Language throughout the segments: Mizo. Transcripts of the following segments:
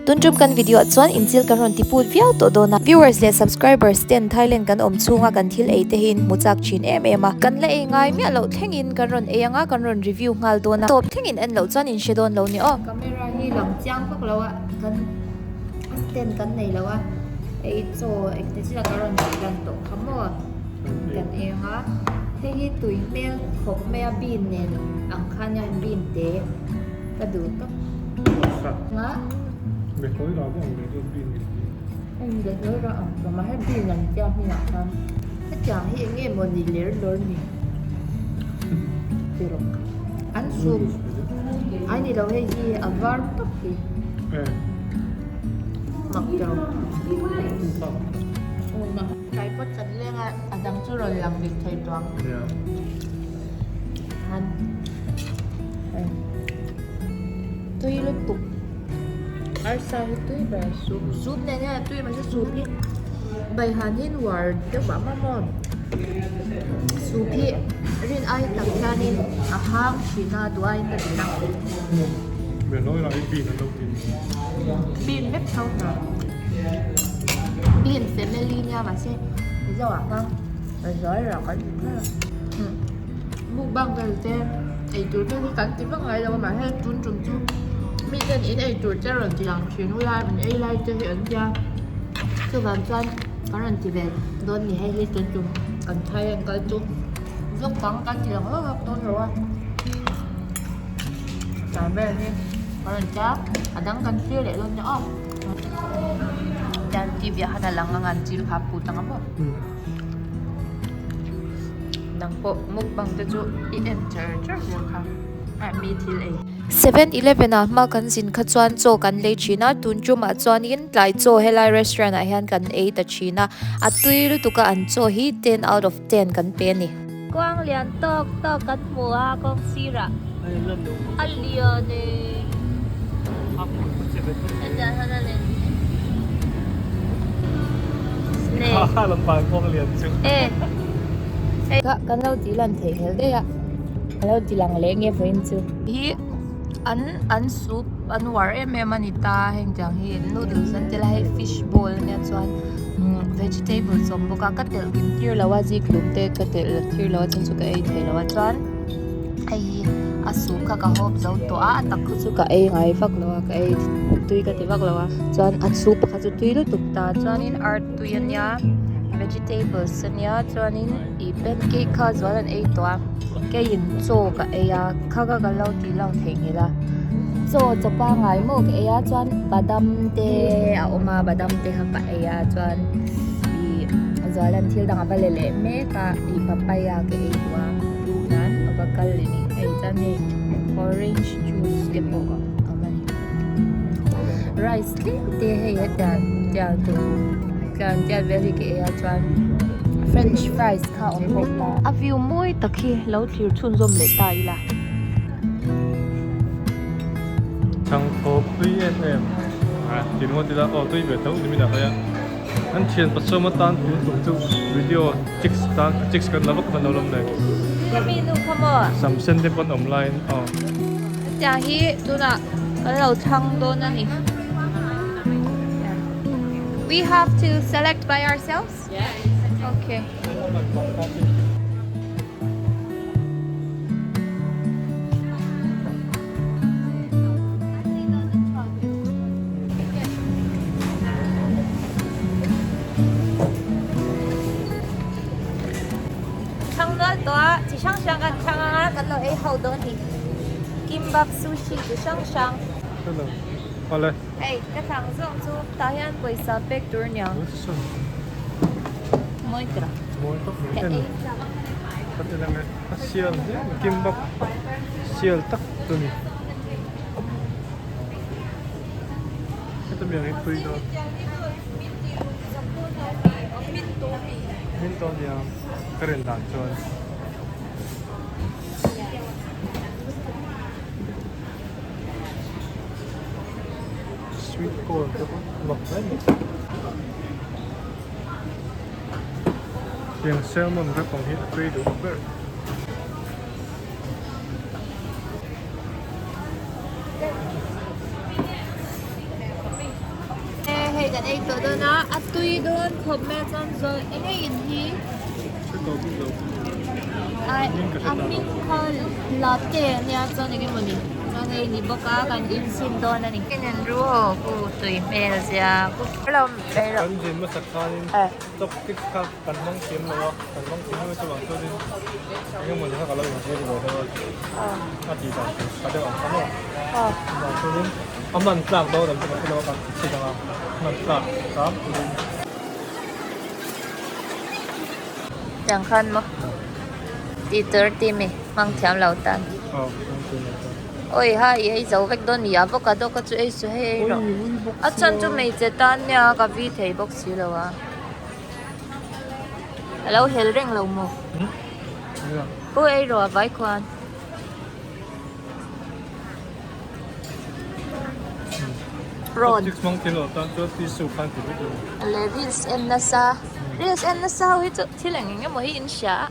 Tun tum kan video ah chuan inchil kan rawn ti put viau tawh dawn a, viewers leh subscribers ten Thailand kan awm chhunga kan thil ei te hi in hmu chak thin em em a, kan la ei ngai miah loh thlengin kan rawn ei anga kan rawn review nghal dawn a, tawp thlengin en loh chuan in hre dawn lo ni aw. Camera hi lang chiang vak lo a, kan stand kan nei lo a, ei chaw engti chiah ka rawn tih lan tawh kha maw kan eng a, hei hi tui hmel khawp mai a bean nen ang khan hian bean te. Ka duh tak. Nga. Be hlawi ra bawk ang leh chuan bean ni si. Em be hlawi ra ang ka mahse bean an tia hmunah khan hetiang hi eng nge maw ni ler lawr ni ti rawh. An soup ai ni lo hei hi a var tak hi. Mak ti rawh. Tripod kan leng a a dang chu rawn lang dik thei tawh ang. Han tui lutuk arsa hi tui ber soup soup nen hian a tui mahse soup hi baihan hi nuar deuh mah mah maw soup hi rin ai tak hianin a hang thin a duh aiin ka ti na bean vek tho bean family nia mahse mizo ah khan zual rah kan ti kher a. Mukbang vel te ei tur te hi kan ti vak ngai lo a mahse tun tum chu mi ten in ei tur te rawn ti lang thin ula in ei lai te hi an tia chuvang chuan kan rawn ti ve dawn ni hei hi tun tum kan Thailand kal chu vlog bang kan ti lang vak vak dawn lo a tlai vel hi kan rawn tia a dang kan thlir leh dawn nia aw tian TV ah khan a lang anga an chil kha a put ang a maw. Nang pawh mukbang te chu i en char char zel kha a mi thil ei. 7-Eleven ah hma kan zin kha chuan chaw kan lei thin a, tun tumah chuanin tlai chaw helai restaurant ah hian kan ei ta thin a, a tui lutuk a an chaw hi ten out of ten kan pe a ni. Kuang lian tawk tawk kan hmu a kawng sirah a lian e. Hetiang hian a len Kan lo tih lan theih hmel daih a, ka lo ti lang leh nge vawiin chu. Hi an an soup an uar em em a ni ta heng tiang hi noodles an tel a hei fish ball ania chuan vegetables a awm bawk a ka telh kim tir lo a zikhlum te ka telh tir lo a chuan chu ka ei thei lo a chuan. Hei hi a soup kha ka hawp zo tawh a a tak kha chu ka ei ngai vak lo a ka ei tui ka ti vak lo a chuan a soup kha chu tui lutuk ta chuanin artui a nia vegetables a nia chuanin ih pancake kha zual an ei tawh a keiin chaw ka ei a kha kha ka lo tih lang theihnghilh a chaw chaw pangai maw ka ei a chuan badam te a awm a badam te kha ka ei a chuan ih zual an thil dang a va le leh mek a ih papaya ka ei duh a. Chuan a va kal leh ni hei chuan hei orange juice te pawh a awm a ni rice tlem te hei hetiang tiang tur tiang tiang vel hi ka ei a chuan french fries kha a awm bawk a view mawi tak hi lo thlir chhunzawm leh ta ila. Chhangthawp tui em em a ti ringawt ila aw tui ve tho ni min a hawi a. An thian pasawm atan tun tum chu video chicks tan chicks kan la vak hman lo lawm le. Ka mi nu kha maw? Sam sen te pawn awm laiin aw. Hetiang hi tunah kan lo thlang dawn a ni. We have to select by ourselves? Yes. Okay. Thlang nual tawh a, chi hrang hrang kan thlang ang a, kan lo ei ho dawn hi. Kimbap, sushi chi hrang hrang. Hello. Awle. Hei, ka thlang zawng chu tah hian pawisa pek tur aniang. Mawi tira. Mawi tawk mai. Ka ei chak. Ka ti lang e. A sial hle mai. Kimbap sial tak chu ni. Heta mi ang hi tui dawn. Min to nia ka rin dan chuan. Sweet corn te pawh mak hle mai. Tiang salmon wrap ang hi a tui duh ber. Hei kan ei tawh dawn a, a tui dawn khawp mai a chuan zawi eng nge in hi? A hming kha latte a nia chuan eng emawni chuan hei ni bawk a kan inchhin dawn a ni. En ru haw ku tui hmel zia ku Kan zin hmasak khanin chopsticks kha kan hmang thiam lo a, kan hmang thiam lo chuvang chuanin eng emawni kha ka lo inzir ve deuh a, a tih dan tur tha deuh ang kha maw? Chuvang chuanin a hman tlak dawn ang chu kan hre lo a, kan ti chhin ang a, hman tlak hram turin. Tiang khan maw? Tih tur ti mi hmang thiam lo tan. Aw, hmang thiam lo tan. Awi ha i ei zo vek dawn ni a avocado ka chu ei su hei ei rawh. A chhan chu hmeichhe tan nia ka vi thei bawk si lo a. A lo hel reng lo maw? Pu ei rawh a vai khuan. Prawn. Le reels en nasa. Reels en nasa ho hi chu thil eng eng emaw hi in hria a.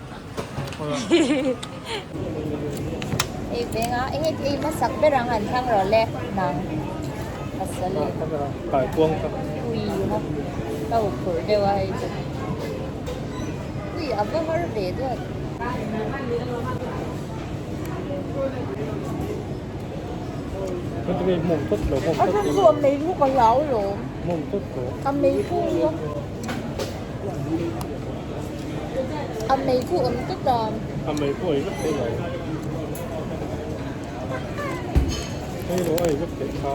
Ei veng a eng nge ei hmasak ber ang han thlang rawh le nang pasal in ui ha ka u phurh deuh a hei chu ui a va har ve duat. A then chu a mei chu ka hlau lawm a mei chu A mei khu awm tlat a. A mei pawh ei vek theih lo. Hei lo ei vek theih kha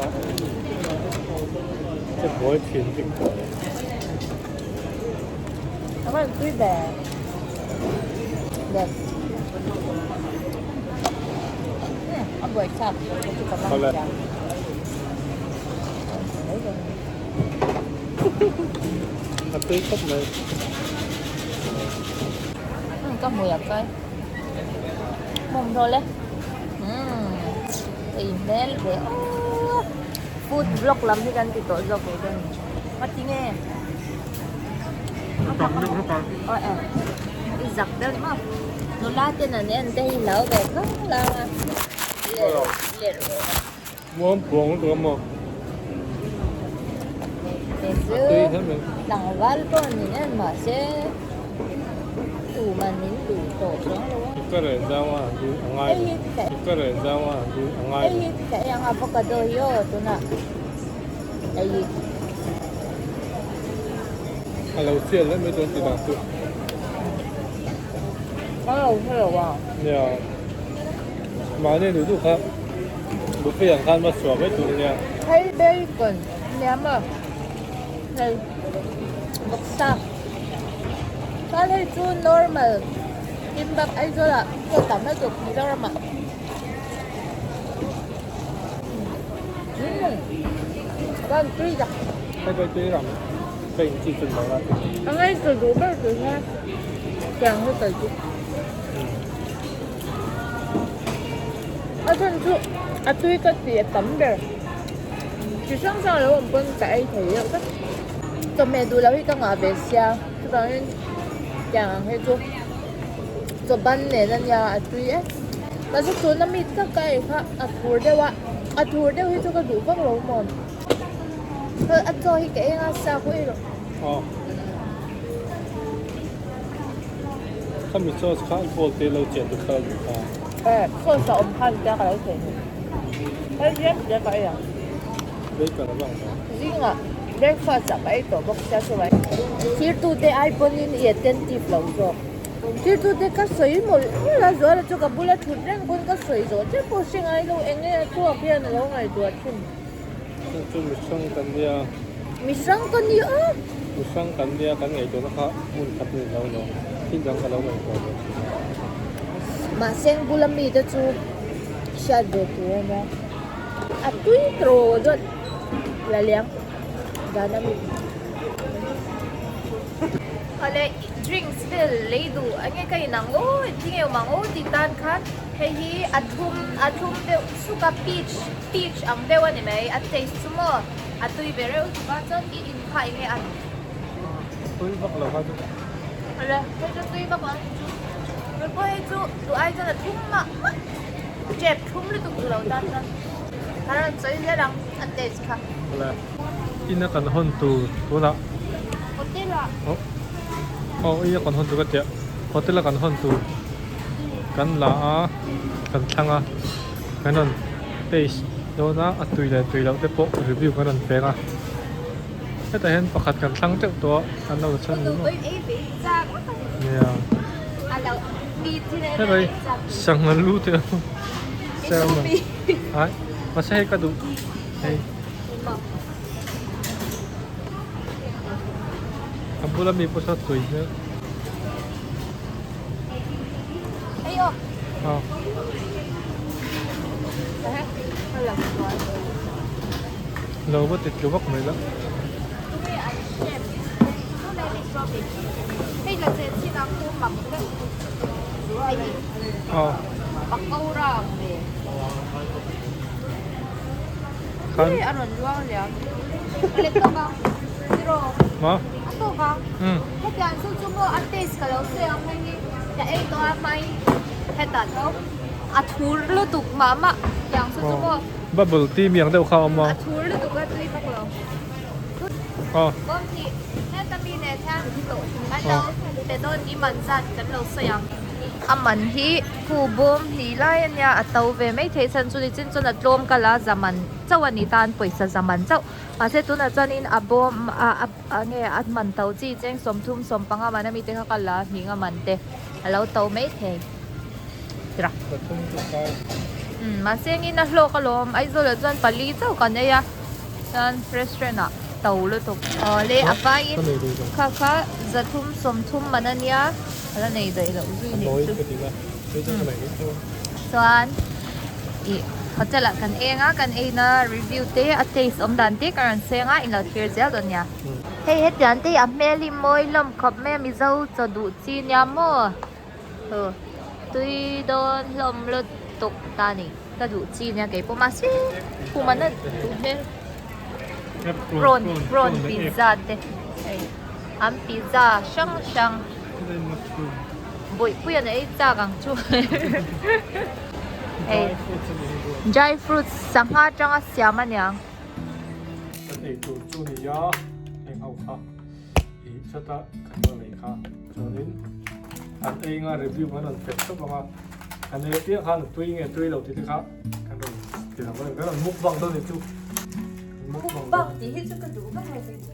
che buai thin bik tawh. A van tui ve. Yes. A buai thlak ka chu ka mang chiang. A tui khawp mai. Ka hmui a kai. Hmawm rawh le. Ka in hmel ve aw. Food vlog lam hi kan ti tawh zawk ve dawn. Ka ti nge. Aw e. I zak deuh ni maw. Nula ten an en te hi lo ve khang lang a. Lerh lerh ve. Muang pawng lutuk a maw? Kei chu tlangval pawh ni em mahse tuman min duh tawh chuang lo a. Ka reh zau a a ngai lo. Ka reh zau a a ngai lo. Hei hi ka ei ang avocado hi aw tunah hei hi. A lo chian leh mai dawn tih dan chu. Ka lo hre lo a. Nia. Mahni duh duh kha. Buffet ang khan va chhuah mai tur ania. Hei bacon nia maw hei vawksa chuan hei chu normal kimbap Aizawl ah chaw tam lutuk Mizoram ah umm chuan tui tak. Hei pawh tui ram ka in chi chun lo la. A ngaihtuah duh ber tur hian tiang hi ka ti. A chhan chu a tui ka tih a tam ber. Chi hrang hrang lo awm pawn ka ei thei deuh vek. Chawhmeh duh loh hi ka ngah ve sia chuvangin tiang ang hi chu chaw ban nen a nia a tui e. Mahse tuna mi tak ka ei kha a thur deuh a, a thur deuh hi chu ka duh vak lo maw. A chaw hi ka eng a sa pawh ei rawh. Khami sauce kha an kawl te lo chiah tur kha a duh kha. Eh, sauce a awm khan tia ka lo thei ni. Hei hian tia ka ei ang. Bacon a vang ta. Zingah breakfast ah ka ei tawh bawk sia chuai. Thirtute ai pawnin i attentive lo zawk. Thirtute ka sawi mawlh mawlh a, Zuala chu ka bula thut reng pawn ka sawi zawh chiah pawh hre ngai lo eng nge a chhuak hian a lo ngaihtuah thin. Chu chu mihrang kan nia. Mihrang ka nia. Mihrang kan nia kan ngaihtuahna kha hmun khat ni lo lo. Thil dang ka lo ngaihtuah ve thin. Mahse ang bula mite chu hriat ve tur a nia. A tui tawh dawt la liang dan a mi. Awle drinks vel lei duh enge ka inang aw thing eng mang aw tih tan khan hei hi a thum a thum deuh suk a peach peach ang deuh a ni mai a taste chu maw a tui ve reuh tuk a chuan i in kha enge a tui vak lo kha chu awle hei chu tui vak lo a ni chu tun pawh hei chu duh ai chuan a thum mah mah chep thum lutuk duh lo tan chuan. Ka rawn sawi zel ang a taste kha. Awle. Ina kan hawn tur tunah. Hotel ah. Oh. Oh ina kan hawn tur ka tia. Hotel a kan hawn tur kan la a kan thlang a kan rawn taste dawn a a tui leh tui loh te pawh review kan rawn pek a. Hetah hian pakhat kan thlang teuh tawh a an lo chhan ni maw. Nia. Helai sangha lu te awm salmon ai mahse hei ka duh hei a bula mi pawh saw tui hmel. Aw. Lo va ti tlu vak mai la. Aw. Khan. Ma. Um. Bubble tea miang deuh kha a awm a. Aw. A man hi khu bawm hnih lai a nia a to ve mai theih chhan chu nichin chuan a tlawm kal a za man chauh a ni tan pawisa za man chauh mahse tunah chuanin a bawm a a nge a man to chi cheng sawmthum sawmpanga man ami te kha kal a hnih nga man te a lo to mai thei. Mahse engin a hlawk alawm Aizawl ah chuan pali chauh kan ei a chuan restaurant ah to lutuk awle a vaiin kha kha zathum sawmthum man ania a la nei daih loh zui nih chu chuan ih hotel ah kan eng a kan eina review te a taste awm dan te ka rawn seng a inlo thlir zel dawn nia hei hetiang te hi a hmel hi mawi hlawm khawp mai a mizo chaw duh chi nia maw. Huh tui dawn hlawm lutuk ta ni ka duh chi nia keipawh mahse khum an duh hmel prawn prawn pizza te hei an pizza hrang hrang bawihpui an ei chak ang chu hei dry fruits sangha atanga siam aniang. Kan eitur chu nia heng ho kha. Ih chata kan la lei kha chuanin an ei nga review kan rawn fek tawp ang a an ei apiang khan a tui nge tui lo tih te kha kan rawn ti lang kan rawn mukbang dawn ni chu mukbang tih hi chu ka duh vak lo kei chu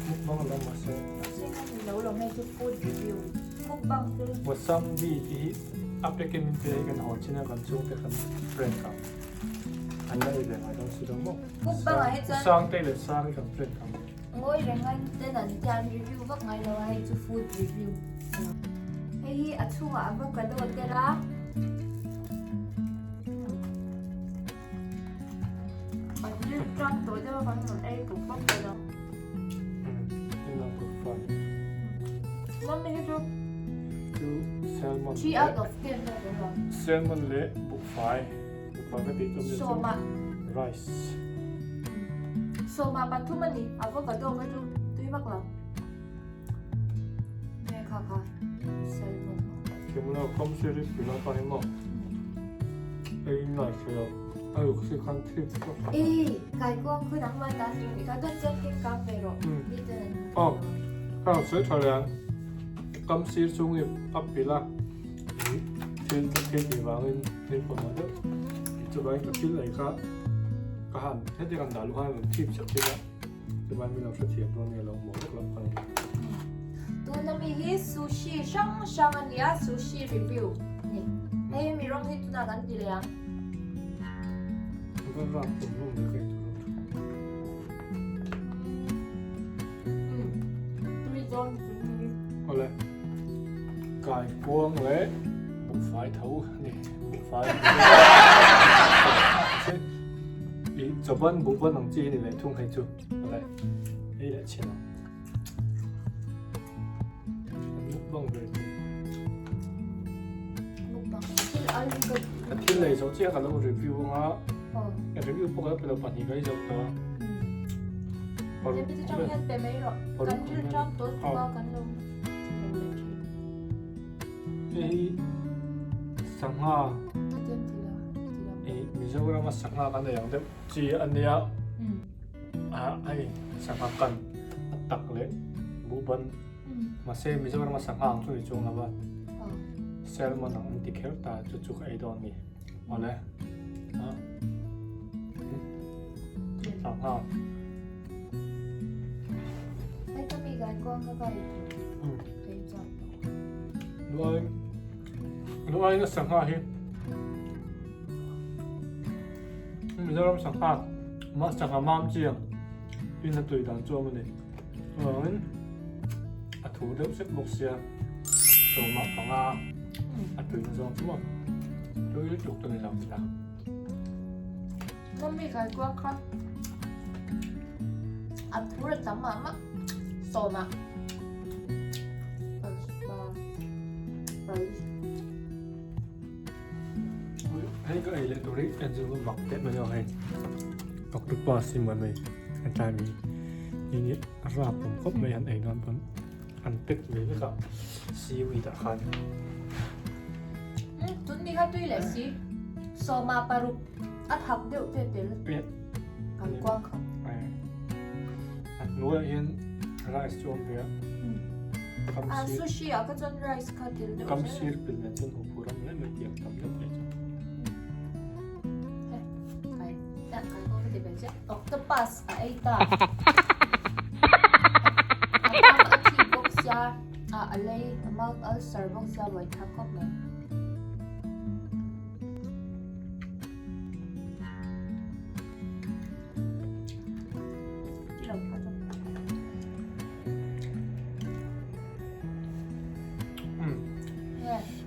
mukbang lo mahse mahse ka ni lo lo hei chu food review mukbang chu wasambi tih hi a pack in min pe hi kan haw chin a kan chhungte kan prank a an la ei ve ngai dawn si lo maw mukbang ah hi chuan Sangtei leh Sangi kan prank ang. Ngawi reng a ten an tian review vak ngai lo a hei chu food review. Hei hi a chhungah avocado a tel a. Kan rilru tan tawh deuh a kan rawn ei pawp pawp dawn a. Mummy hi chu Chu salmon 3 out of 10 ka pe lo. Salmon leh buhfai. Buhfai ka tih tum chu Sawma. Rice. Sawma pathum a ni, avocado kha chu tui vak lo. Nge kha kha salmon maw. Kimna kam si ri pila pa hi maw. Ei nai se lo. A ruk si khan thip ka. Ei, kai kuang khu nang ma ta tur ni kha dawt chuan king kam ve rawh. Ni ten an. Oh, kha soi tha lian. Kam sir chung i a pila. Thil thil ti wangin thil pawimawh deuh chuvangin ka thil ei kha ka han heti kan dah luh khan rawn thip chek thil a chuvangin min lo hrethiam dawn nge lo maw vek loh kha ni. Tuna mi hi sushi hrang hrang a nia sushi review ni hei mi rawng hi tunah kan ti leh ang. Ka rap tum rum leh ka intur rum tha. Tui dawn Awle kai kuang leh buhfai tho a ni buhfai ih chawban buhban ang chi hi ni leh thung hei chu awle hei leh chhin ang an mukbang ve chu ka thil lei zawh chiah ka lo review anga review pawh ka la pe lo pahnih ka ei zo tawh a. Hei hi sangha I Mizorama sangha kan ei ang deuh chi a nia. A hei sangha kan a tak leh buhban mahse Mizorama sangha ang chu ni chuang lo va salmon ang an ti kher ta chu chu ka ei dawn a ni awle a sangha. Hei ka mi gai kuang ka kai ei chak. Luai luai na sangha hi Mizoram sangha mah sangha mam chiang in a tui dan chu awm a ni. Chuvangin a thu deuh sek bawk sia sawmah panga a tui na zawng chu maw tui lutuk chu ni lo ila. Mummy kai kuang kha a phur a tam mah mah sawmah Hei ka ei leh tur hi en chu mak teh mai a hei octopus hi mai mai a tlai mai ni ni a rap awm khawp mai an ei dawn pawn an pack ve vek a seaweed ah khan. Tun ni kha tui leh si sawma paruk a thak deuh te tel kan kuang kha. A hnuaiah hian rice chu awm ve a. A sushi ah kha chuan rice kha tel deuh Kam sir pil nen chuan ho phur ang mai mai tiang tam deuh mai chu. Kai kai ko ka ti ve chiah. Octopus a ei ta. A tam a thi bawk sia a a lei a mouth ulcer bawk sia buai thlak khawp mai.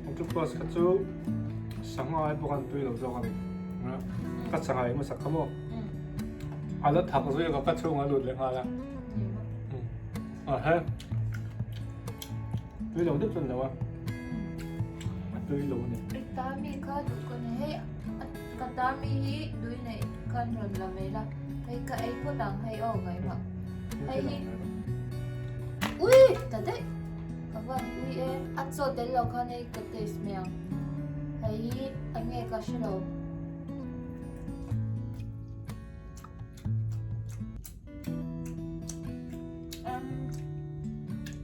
Octopus kha chu sangha ai pawh khan tui lo zawk a ni. Ka sangha eng hmasak kha maw? A la thak zui a ka chhung a lut leh nghal a. A he. Tui lo deuh chuan lo a. A tui lo a ni. Ta mi kha duh ka ni hei ka ta mi hi tui neih khan rawn la mai la hei ka ei phawt ang hei aw ngaihmah hei hi ui ta daih ka van ui e a chaw tel lo khan hei ka taste mai ang hei hi eng nge ka hre lo.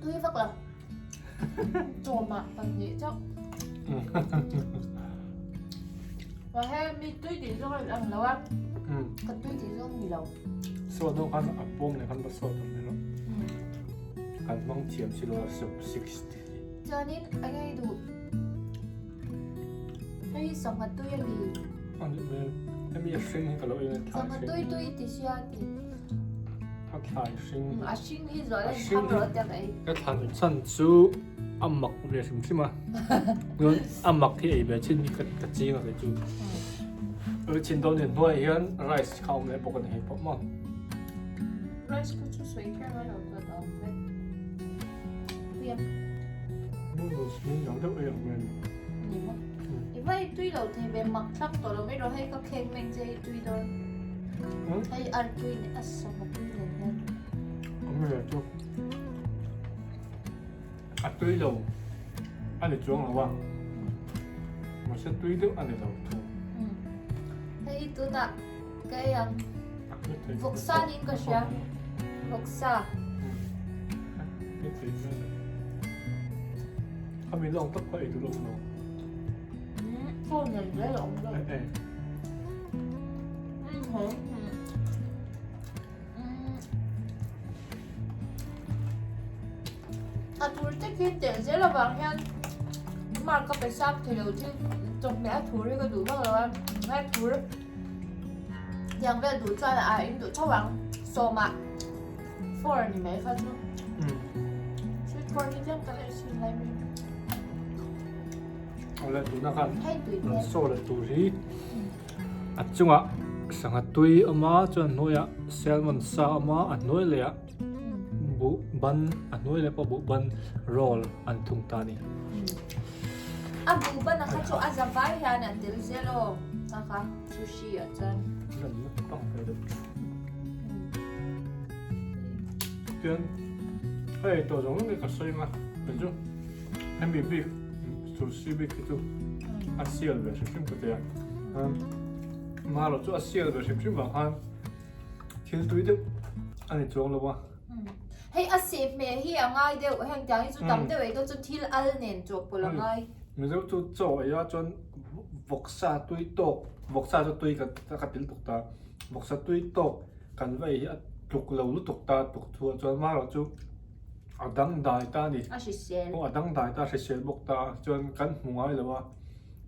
Tui vak lo. Chawmah pahnih chauh. Và he mi tui tih zawng a ang lo a. Ka tui tih zawng ni lo. Sawt deuh khan a pawm leh khan va sawt ang mai lo. Kan hmang thiam si lo a sub 60. Chuanin a ngei duh. Hei sangha tui a mi. Ani hmel. Hemi a hring hi ka lo en a thlai hring. Sangha tui tui ti sia ti. A thlai hring. A hring hi zual a tham rawh tia ka ei. Ka thlan chan chu a mak ve hrim hrim a. Chuan a mak hi ei ve chin hi ka ching a kei chu. Ui chin dawn in hnuaiah hian rice kha a awm leh bawk a ni hei pawh maw. Rice kha chu sawi kher mai lo chuan a awm vek. Noodles min dang deuh ei ang em? Ni maw? I va ei tui lo thei ve mak thlak tawh lo mai rawh hei ka khek meng che ei tui dawn. Hei ar tui nen a sangha tui nen hian. Awm ve chu. A tui lo a ni chuang lo a. Mahse tui deuh a ni lo thung. Hei tunah ka ei ang. Vawksa niin ka hria. Vawksa. Khami lawng tak kha ei duh lo maw? Phone nen zel a awm lo. A tur te khi tel zel avang hian mark ka pe sap thei lo thil chawhmeh a thur hi ka duh vak lo a, he thur tiang vel duh chuan a in duh tho ang sawmah four ni mai kha chu sweet corn hi tlem kan ei chhin lai mai. Awle tuna khan saw leh tur hi a chungah sangha tui a awm a chuan hnuaiah salmon sa a awm a a hnuai leh ah buh ban a hnuai leh pawh buh ban roll an thung ta a ni. A buh ban a kha chu a za vai hian an tel zel aw a kha sushi ah chuan. Chuan hei tawh zawng zawng hi ka sawi ang a kei chu hemi bik sushi bik hi chu a sial ve hrim hrim ka ti a. Marawh chu a sial ve hrim hrim vang khan thil tui deuh a ni chuang lo a. Hei a seh hmeh hi a ngai deuh, heng tiang hi chu tam deuh ei dawn chuan thil al nen chawhpawlh a ngai. Mizo chu chaw ei a chuan vawksa tui tawk, vawksa chu tui ka til tuk ta, vawksa tui tawk kan va ei hi a tluk lo lutuk ta tuk thu ah chuan marawh chu a dangdai ta a ni. A hrisel. Aw a dangdai ta a hrisel bawk ta a chuan kan hmu ngai lo a.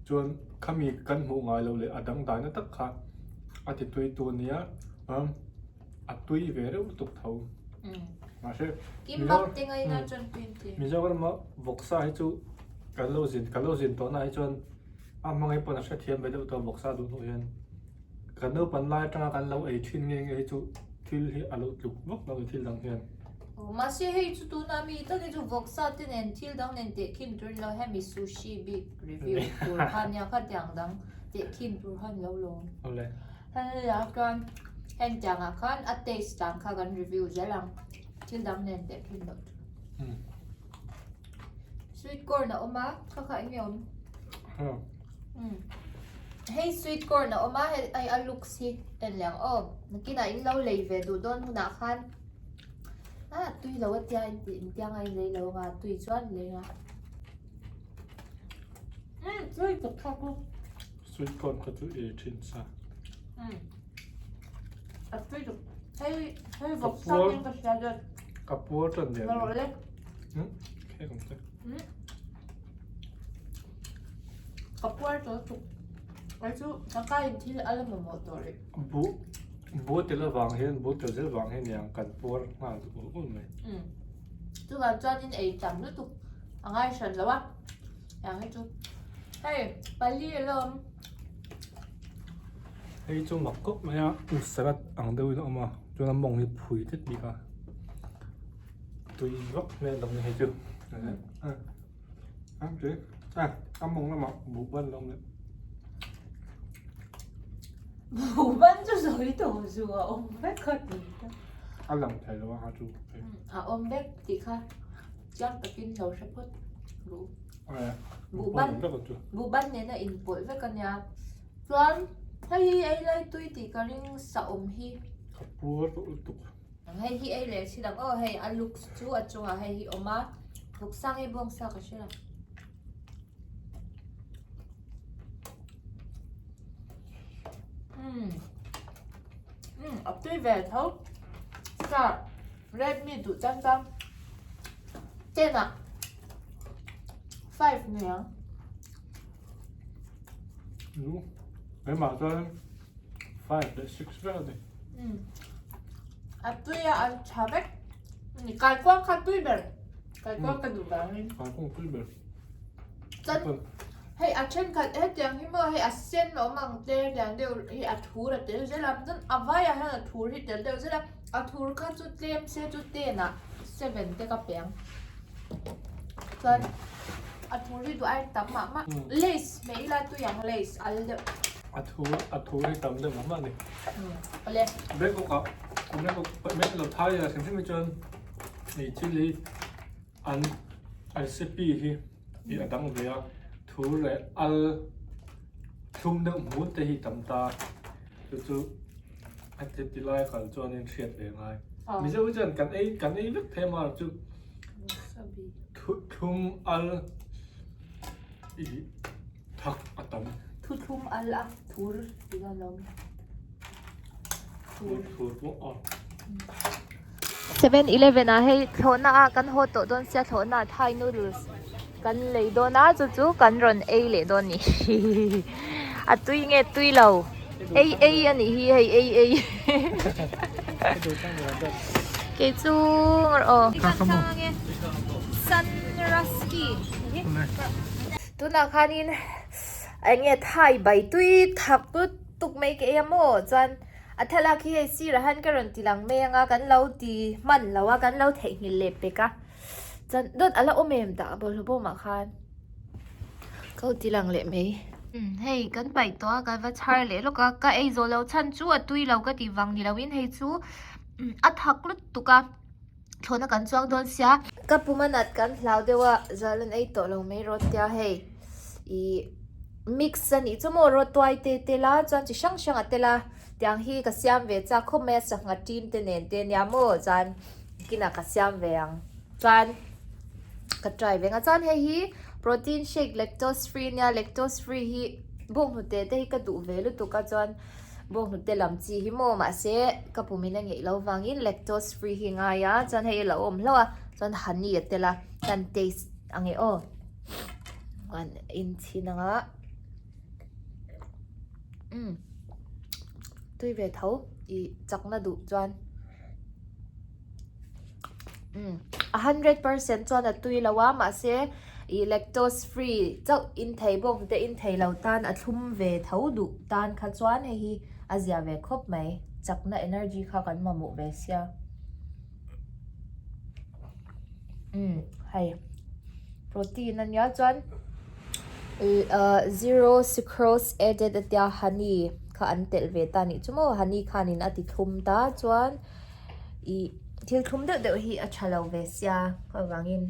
Chuan khami kan hmuh ngai loh leh a dangdaina tak kha a ti tui tu ania a tui ve reuh lutuk tho. Mahse Mizoram a vawksa hi chu kan lo zin kan lo zin tawh na hi chuan a hmangaih pawn a hrethiam ve deuh tawh vawksa duh hnuh hian kan naupan lai atanga kan lo ei thin nge nge hi chu thil hi a lo tluk vak lo thil dang hian. Mahse hei chu tuna mi tak hi chu vawksa te nen thil dang nen tehkhin tur lo hemi sushi bik review tur kha nia kha tiang dang tehkhin tur kha ni lo lawm. Awle. Hei ah chuan heng tiang ah khan a taste dan kha kan review zel ang thil dang nen tehkhin loh tur. Sweet corn a awm a kha kha eng nge awm? Hei sweet corn a awm a hei a looks hi en leh ang aw nakinah in lo lei ve duh dawn hunah khan Ah tui lo a tia in tih in tiang a in lei lo anga tui chuan lei anga. Um tui tak thlak u. Sweet corn kha chu ei thin sa. Um a tui tuk. Hei hei vawk sa nen ka hria deuh. Ka puar tan nen. Rawh le. Um khek ang che. Um ka puar tawh tuk. Ai chu ka ka in thil a la mamawh tawh rih. Buh buh tel avang hian buh tel zel vang hian niang kan puar nghal ul ul mai. Umm chuvang chuanin ei tam lutuk a ngai hran lo a tiang hi chu hei pali a la awm. Hei chu mak khawp mai a salad ang deuhin a awm a chuan a mawng hi phui tlat bik a tui vak hmel lo ni hei chu a tui a mawng lamah buh ban a awm leh. Buhban chu sawi tawh zu a awm vek kha tih kha. A lang thei lo a ha chu. A awm vek tih kha chiang takin lo hre phawt ru. Buhban buhban nena inpawlh vek a nia. Chuan hei hi ei lai tui tih ka ring sa awm hi. Ka puar tawh lutuk. Hei hi ei leh si dang aw hei a looks chu a chungah hei hi awm a. Vawksa nge bawngsa ka hre lo. Umm umm a tui ve tho star redmi duh chang chang ten ah five ni ang Nu keimah chuan five leh six vel a ni umm a tui a an tha vek kaikuang kha tui ber Kaikuang ka duh vangin. Kaikuang tui ber. Chuan hei a thenkhat hetiang hi maw hei a sen awm ang te hetiang deuh hi a thur a tel zel a chuan a vaiah hian a thur hi tel deuh zel a a thur kha chu tlem se chu ten ah seven te ka pe ang chuan a thur hi duh ai tam mah mah lace hmeh ila tui ang lace al deuh. A thur a thur hi tam deuh mah mah a ni. Awle. Bangkok ah Bangkok lo thai a hrim hrim hi chuan. Hei thil hi an recipe hi ih a dang ve a thur leh al thlum deuh hmul te hi tam ta chu chu a ti ti lai kal chuanin hriat ve ngai mizo hi chuan kan ei kan ei vek thei a chu thlum al ih thak a tam. Thuthlum al a thur tih dawn lo mi. Thur thur pawh a. 7-Eleven ah hei thlawhna ah kan haw tawh dawn sia thlawhna ah Thai noodles kan lei dawn a chu chu kan rawn ei leh dawn ni a tui nge tui lo ei ei a nih hi hei ei ei kei chu aw Sunrusky tunah khanin eng nge Thai bai tui thak lutuk mai ka ei a maw chuan. A thlalak hi hei sirah hian ka rawn ti lang mai anga kan lo ti hman lo a kan lo theihnghilh leh pek a chuan dawt a la awm em tah bawlhhlawh bawmah khan ka lo ti lang leh mai. Umm hei kan paih tawh a kan va chhar leh lawk a ka ei zawh loh chhan chu a tui lo ka tih vang ni lo in hei chu a thak lutuk a thlawhna kan chuang dawn sia. Ka pum a nat kan hlau deuh a zal an ei tawh lo mai rawt tia hei ih. Mix a nih chu maw rawtuai te tel a chuan chi hrang hrang a tel a tiang hi ka siam ve chak khawp mai a sangha tin te nen te nia maw chuan kinah ka siam ve ang chuan ka try ve ang a chuan hei hi protein shake lactose free nia lactose free hi bawnghnute te hi ka duh ve lutuk a chuan bawnghnute lam chi hi maw mahse ka pumin a ngeih loh vangin lactose free hi ngai a chuan hei a lo awm hlauh a chuan honey a tel a chuan taste ang e aw. An inchhin anga umm tui ve tho ih chakna duh chuan umm a 100% chuan a tui lo a mahse ih lactose free chauh in thei bawk te in thei lo tan a thlum ve tho duh tan kha chuan hei hi a zia ve khawp mai chakna energy kha kan mamawh ve sia. Umm hei protein a nia chuan ahh zero sucrose added a tia honey kha an telh ve ta anih chu maw honey khanin a ti thlum ta chuan ih thil thlum deuh deuh hi a tha lo ve sia avangin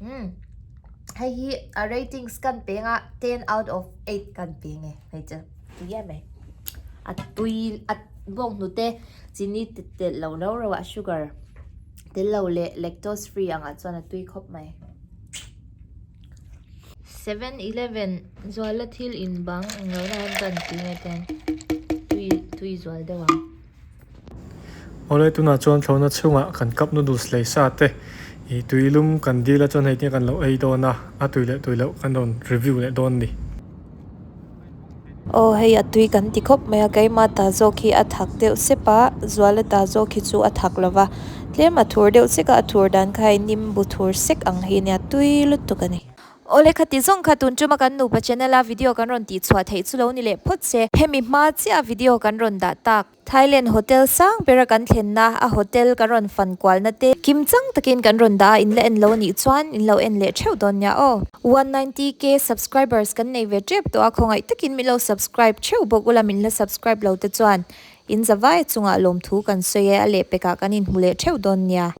umm hei hi a ratings kan peng a ten out of eight kan peng e hei chu ti em mai a tui a bawnghnute chini telh lo rau rau ah sugar tel lo leh lactose free angah chuan a tui khawp mai. 7-eleven zuala thil in bang eng lo na hian kan tui nge ten tui tui zual deuh ang. Awle tunah chuan thlawhna chhungah kan cup noodles lei sa te ih tui lum kan dil a chuan hei te kan lo ei dawn a a tui leh tui loh kan rawn review leh dawn a ni. Aw hei a tui kan ti khawp mai a keimah ta zawk hi a thak deuh sep a zuala ta zawk hi chu a thak lo va tlem a thur deuh sek a a thur dan kha hei nimbu thur sek ang hi ania tui lutuk a ni. Aw le khati zawng kha tun tuma kan nupa channel a video kan rawn tih chhuah theih chu lo ni leh phawt se hemi hma chiah video kan rawn dah tak. Thailand hotel sang bera kan thlenna a hotel kan rawn fan kualna te kim chang takin kan rawn dah a in la en lo anih chuan in lo en leh theuh dawn nia aw. 190k subscribers kan nei ve tep tawh a khawngaih takin min lo subscribe theuh bawk ula min la subscribe lo te chuan in zavai chungah lawmthu kan sawi e a lehpekah kan inhmu leh theuh dawn nia.